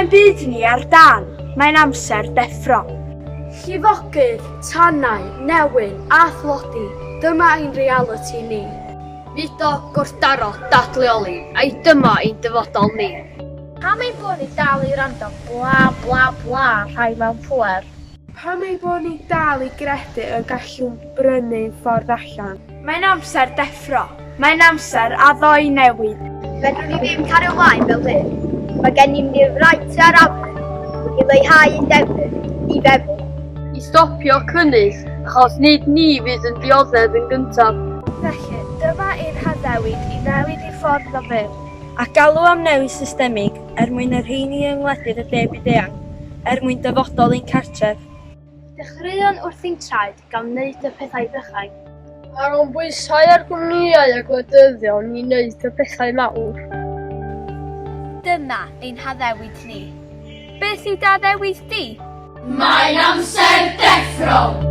Mae'n byd ni ar dân, mae'n amser deffro. Llifogydd, tanau, newyn a thlodi, dyma ein realiti ni. Mudo, gwrthdaro, dadleoli, ai dyma ein dyfodol ni? Pam ein bod ni dal i wrando bla bla bla rhai mewn pŵer? Pam ein bod ni dal i gredu y gallwn brynu ein ffordd allan? Mae'n amser deffro. Mae'n amser addo i newid. Fedrwn ni ddim cario mlaen fel hyn. Mae gennym ni'r fraint a'r awydd i leihau ein defnydd, i feddwl. I stopio cynnydd, achos nid ni fydd yn dioddef yn gyntaf. Felly, dyma ein haddewid i newid ein ffordd o fyw. A galw am newid systemig er mwyn y rheini yng ngwledydd y De Byd-eang, er mwyn dyfodol ein cartref. Dechreuon wrth ein traed gan wneud y pethau bychain. A rown bwysau ar gwmnïau a gwleidyddion i wneud y pethau mawr. Dyma ein haddewid ni. Beth yw dy addewid di? Mae'n amser deffro!